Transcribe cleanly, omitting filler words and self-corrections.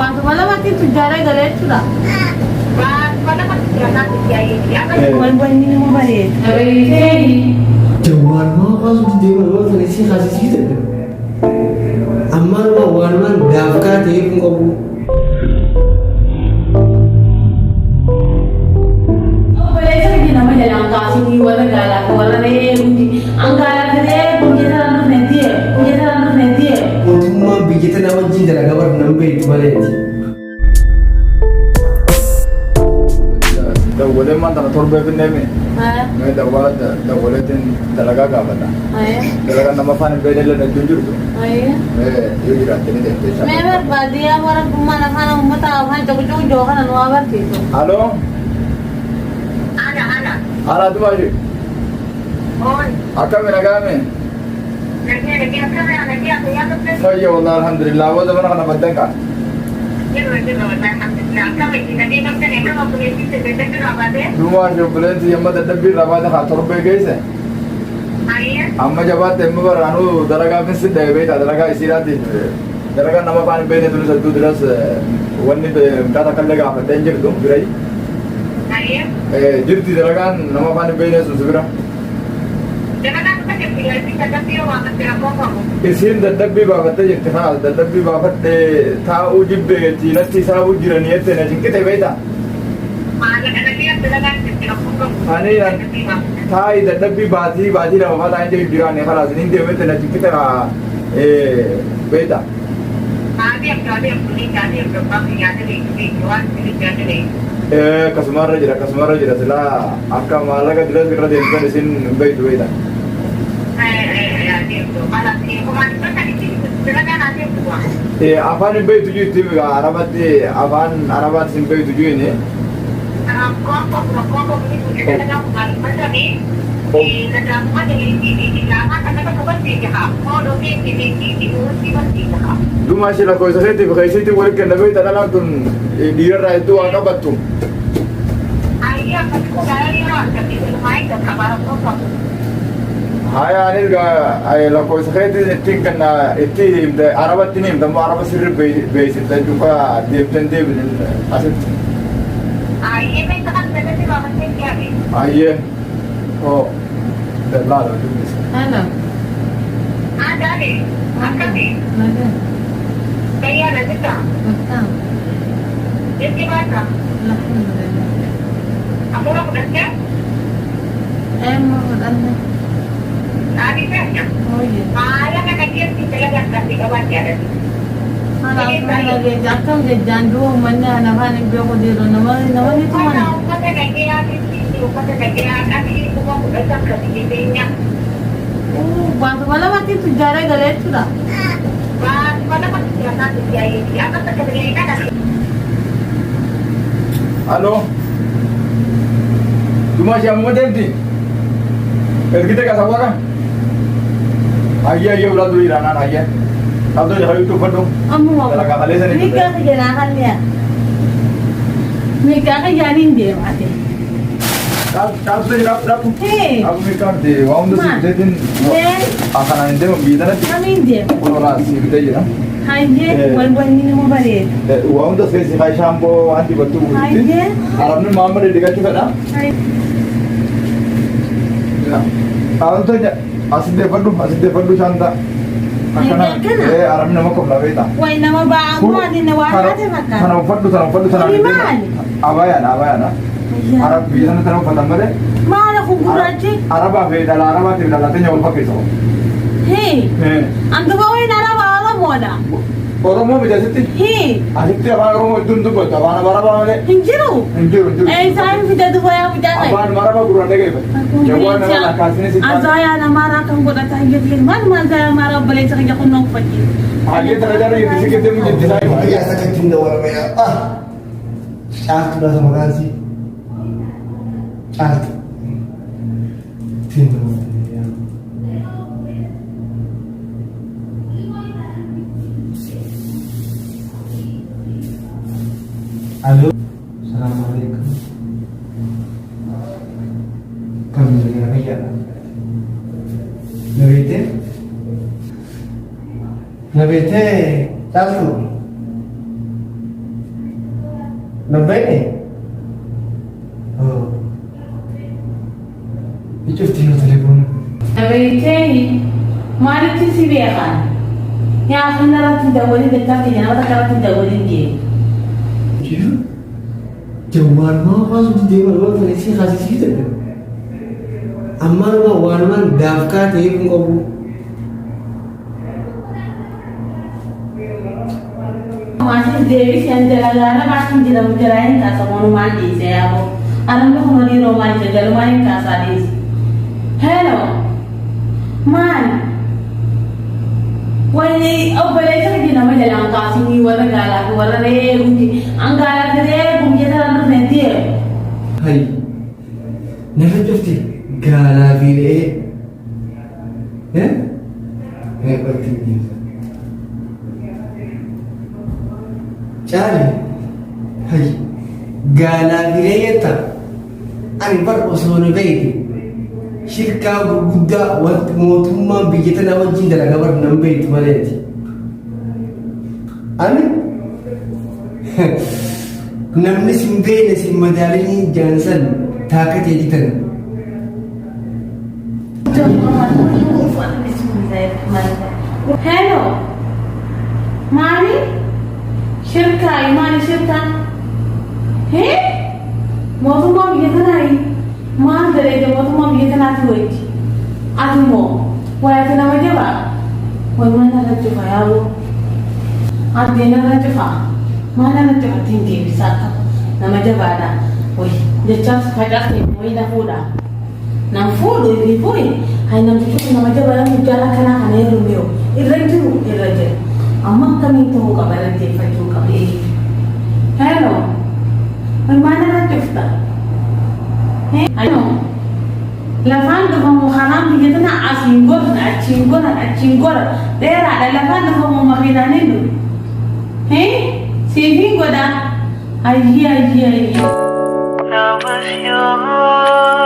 Baatuma lamatti tujjaaree galee jechuudha. Wal wanni nama bareeda. Jawwaar maa kaasuu didee waan kana isii kaasisii dadhabe. Ammaan waanumaan daafkaa ta'ee kun qabu. Obboleessa kiyya nama jalaan kaasinii warra gaalaa fi warra re'ee hundi. An gaalaa fi re'ee biyya tanaan dhufne di'e biyya tanaan dhufne di'e. Mootummaan biyya tanaa wajjin dalagaa bar nan beektu maleeti. Dawwalee maan tana torbee finnee mee? Mee dawwala dawwaleetiin dalagaa gaafadha. Dalagaa nama afaan hin beekne illee hedduun jirtu. Mee yoo jiraatte ni deemte Mee jecha. barbaadii yaa warabbummaan afaan uummata afaan cuqcuq joo kana nu haa barsiisu. Aloo? Ana ana. Ana dumashi. Oi. Akkami nagaame? Nagee nagee akkami nagee fayyaa qabdee? Fayya wallahi alhamdulillah. Wanda mana kana baddan ka. Jirra jirra wallahi alhamdulillah. Akkami nagee qabdee akkam obboleettii dadhabbii irraa baatee? Dumashi obboleettii yamma dadhabbii irraa baate haa torbee geesse. Ayyee. Amma jabaatte amma baraanuu dalagaa finsi dha'e beektaa dalagaa isiidhaatiif dalagaa nama afaan hin beekne tunis hedduu diras wanni mucaa takka illee gaafadhee hin jirtu birayi. Ayyee. Jirti dalagaan nama afaan hin beekne sun si bira. Dalagaa dhufa jirti gaazii dadhabbii yoo baafatte rakkoo qabu. Isiin dadhabbii baafattee jirti kanaas dadhabbii baafadhee taa'uu jibbeetti natti isaabuu jiranii jettee na cinqite beektaa. Maallaqa nagee dalagaan jirti rakkoo qabu. Ani Dadhabbii baafatte. taa'i dadhabbii baatii baatii lama faa taa'ee jiru jiraanne kalaas hin deemette na cinqite beektaa. Haadhi abdii abdii haadhi abdii abbaa kiyyaa beektu waan isin jaallate. Akkasumarra jira akkasumarra jira silaa akka maallaqa diras irra deemtan isin hin beektu beekta. Afaan hin beektu jiru itti arabatti afaan arabaatti hin beektu jiru. Dhuma ishee lakkoofsa keetiif keessitti walitti kenna beekta dhalaan tun dhiirarraa hedduu waan qabattu. Haya anis lakkoofsa keetiin ittiin kenna itti himte arabatti ni himta immoo araba sirri beeksifta jechuun deemteen deebine asitti. Ayyee. Oh. Dallaala dubbisa. Hello. Nagaa. Bakka. Alhamdulillah. Emma fudhanne. Hooyye. Haala afaan dhageetti akkam jejjaan du'a uummanni ana afaan hin beeku jedhu nama namni tumani. Baatuma lamatti tujjaaree galee jechuudha. Aloo. Dhuma ishee ammuma deemti. Ergite qasa waqa. Ayyee ayyee ulaa durii raanaan ayyee. Qabdoo jala yuutuu uffadhu. Ammuma. Dalagaa kaleessa ni Miikaa kiyya naa kalliya. Miikaa kiyyaa niin deemaate. Qabdoo jala dhabdu. Hee. Abu miikaa miti waa hunda Maal? si biteetiin. Mee. Akkanaan hin deemu biyya tanatti. Kamiin deema? Kunuunaa si bitee jira. Hayyee wal wanni nama bareeda. Waa hunda keessi haa shaamboo waan dibattuu guututti. Hayyee. Arabni Muhammad dhiqachuu fedha. Dhaaltota asitti deeffadhu asitti deeffadhu shaantaa. Akkana Akkana? arabni nama kofla beekta. Way nama ba'aa maali na waan taate fakkaata. Kana uffadhu tana uffadhu tana. Kuni maali? Abayaadha abayaadha. Arab biyya sana tana uffatan malee. Maali kun gurraachi? Arabaa fi dhala arabaatiif dhala teenya wal fakkeessa. Hee. Anduba wayin araba Oromoodha. Oromoo miti asitti. Hee. Asitti afaan Oromoo hedduun dubbatu afaan Arabaa malee. Hin jiru. Hin jiru hin jiru. Eessaan fida duba yaa mucaa ta'e. Afaan Arabaa gurraan dhageeffatu. Jawwaan nama lakkaasinis hin taane. Azaayaa namaaraa kan godhata hayyati maal maal azaayaa amaaraa obboleessa kiyya kun na uffachiisa. Hayyee tana jara jirti si gidduu jirti saa hima. Biyya akka ittiin dawwalame ah caaltu dha maqaan isii caaltu ittiin dawwalame. Alo. Salaamu alaikum. Kam jirra fayyaadha. Na beektee? Na beektee caaltu? Nan beekne? Icufti yoo telefoona. Beektee maalitti si beekan? Yaa akhin irratti hin dawwalin dachaa kiyya nama takka irratti hin dawwalin jee. Jiru. Jawwaalumaa kaasuu didee waan sana si kaasisii dadhabe. Ammaan waanumaan daafkaa ta'eef hin qabu. Maatiin deebisee an jalagaana maatiin jedhamu jalaa hin kaasa moonumaan dhiise yaaboo. Anamni kun hariiroo maal jira jalumaan hin kaasaa dhiise. Hello. Maal? Wayii obboleessa kiyya nama jalaan kaasinii warra gaalaa fi warra re'ee hundi. An gaalaa fi re'ee gumjee tanaan dhufne deemu. Hay. Narra cufti gaalaa fi re'ee. Eh? Eh, qolti deemsa. Caali. Hay. Gaalaa fi re'ee jetta. Ani bar osoo na beekte shirkaa gurguddaa wanti mootummaan biyya tanaa wajjin dalagaa bar nan beektu maleeti. Ani namni sin beekne sin madaalinii jaansan taaka teeti tana. Hello. Maali? Shirkaa maali shirkaan? Hee? Mootummaa biyya tanaa maal daleede mootummaa biyya tanaatti wajji? Ati immoo waayati nama jabaa? Way maal narra cufa yaaboo? Addee narra cufa. Maal narra cufa ittiin deebisaa akka nama jabaadha. Way jechaas facaasni wayi na fuudha. Nan fuudhu inni fuudhi. Hay namtichi kun nama jabaa namni jaala kanaa kana heerumee irra jiru irra jira. Amma akkamiin ta'uu qaba dhaggeeffachuu qaba. Hello. Way maal narra cufta? Hello. Lafaan dhufamu karaan biyya tana asiin goran achiin goran achiin goran dheeraadha lafaan dhufamu makiinaan hin dhufu. Siifiin godha. Ayyee ayyee ayyee. I was yours.